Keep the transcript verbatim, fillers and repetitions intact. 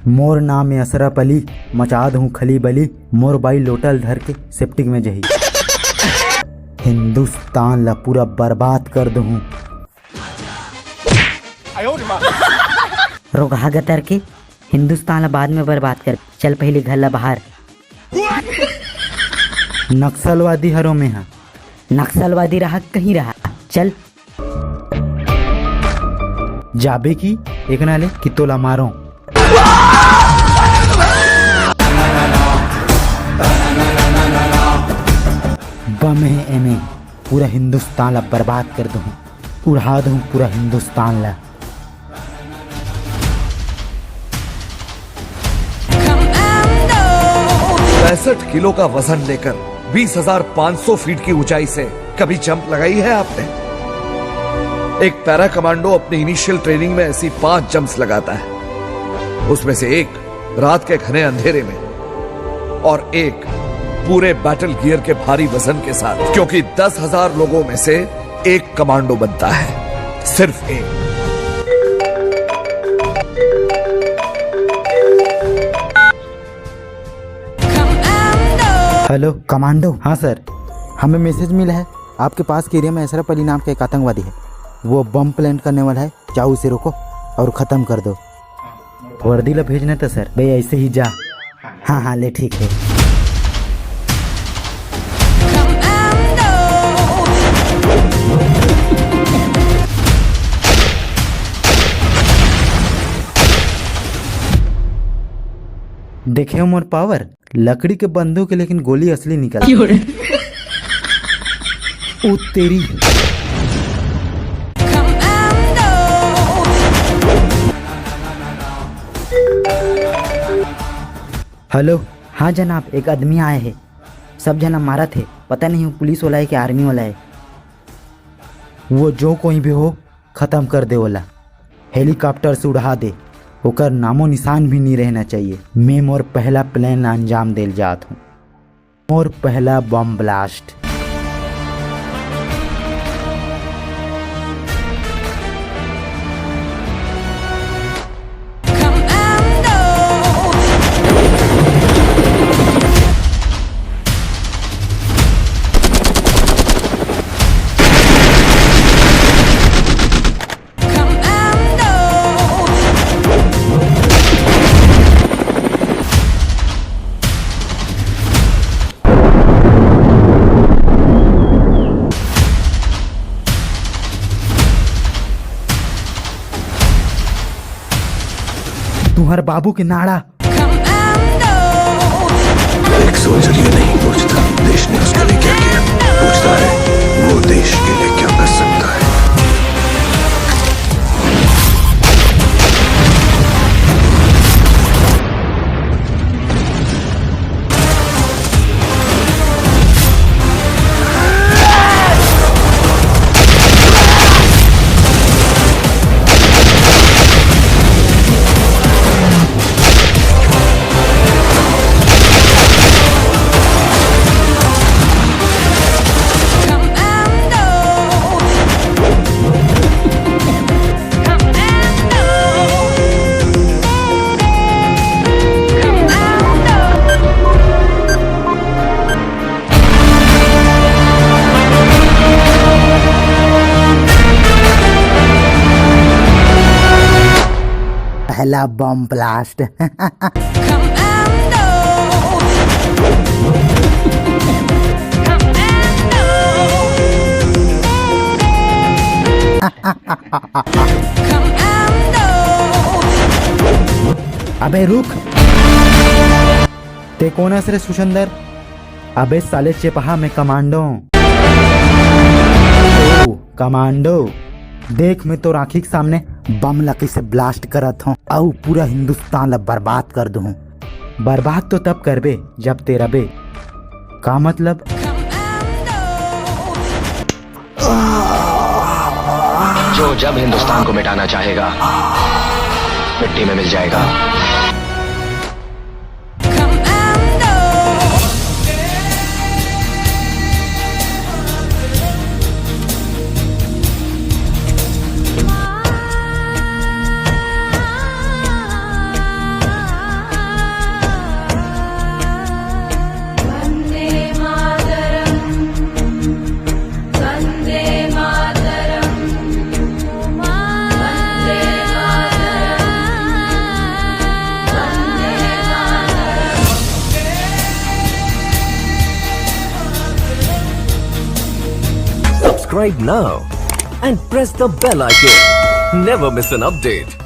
मोर नाम है अशरफ अली, मचा दूं खली बली, मोर बाई लोटा ल धर के सेप्टिक में जही। हिंदुस्तान ला पूरा बर्बाद कर दूं। रोगहा गतर के, हिंदुस्तान ला बाद में बर्बाद कर, चल पहले घर ला बाहर। नक्सलवादी हरो में हा। नक्सलवादी रहा कहीं रहा, चल। जाबे की एकना ले कि तोला मारो। बम है एमे, पूरा हिंदुस्तान ला बर्बाद कर दूं, उड़ा दूं पूरा हिंदुस्तान ला। पैंसठ किलो का वजन लेकर बीस हजार पाँच सौ फीट की ऊंचाई से कभी जंप लगाई है आपने? एक पैरा कमांडो अपनी इनिशियल ट्रेनिंग में ऐसी पांच जंप्स लगाता है। उसमें से एक रात के घने अंधेरे में और एक पूरे बैटल गियर के भारी वजन के साथ, क्योंकि दस हजार लोगों में से एक कमांडो बनता है, सिर्फ एक। Hello commando. हाँ सर, हमें मैसेज मिला है, आपके पास के एरिया में अशरफ अली नाम का एक आतंकवादी है, वो बम प्लांट करने वाला है, जाओ उसे रोको और खत्म कर दो। वर्दी ला भेजना था सर, बे ऐसे ही जा। हाँ हाँ, ले ठीक है। देखे हो मोर पावर, लकड़ी के बंदूक है, लेकिन गोली असली निकल। ओ तेरी। हेलो। हाँ जनाब, एक आदमी आए है, सब जना मारत है, पता नहीं वो पुलिस वाला है कि आर्मी वाला है। वो जो कोई भी हो, खत्म कर दे ओला, हेलीकॉप्टर से उड़ा दे, ओकर नामो निशान भी नहीं रहना चाहिए। मैं मोर पहला प्लान अंजाम देल जात हूँ, मोर पहला बम ब्लास्ट। तुहर बाबू के नाड़ा। एक सोल्जर ये नहीं पूछता देश ने उसके लिए क्या किया, पूछता है वो देश के लिए क्या कर सकता है। पहला बम ब्लास्ट। अबे रुक, ते कोन हस रे सुशंदर? अबे साले चेपहा, मैं कमांडो हूँ। ओ, कमांडो, देख मैं तोर आँखी के सामने बम ला कइसे ब्लास्ट करत हूँ अउ पूरा हिंदुस्तान ला बर्बाद कर दूँ। बर्बाद तो तब करबे जब ते रबे। का मतलब? जो जब हिंदुस्तान को मिटाना चाहेगा, मिट्टी में मिल जाएगा। Subscribe now and press the bell icon. Never miss an update.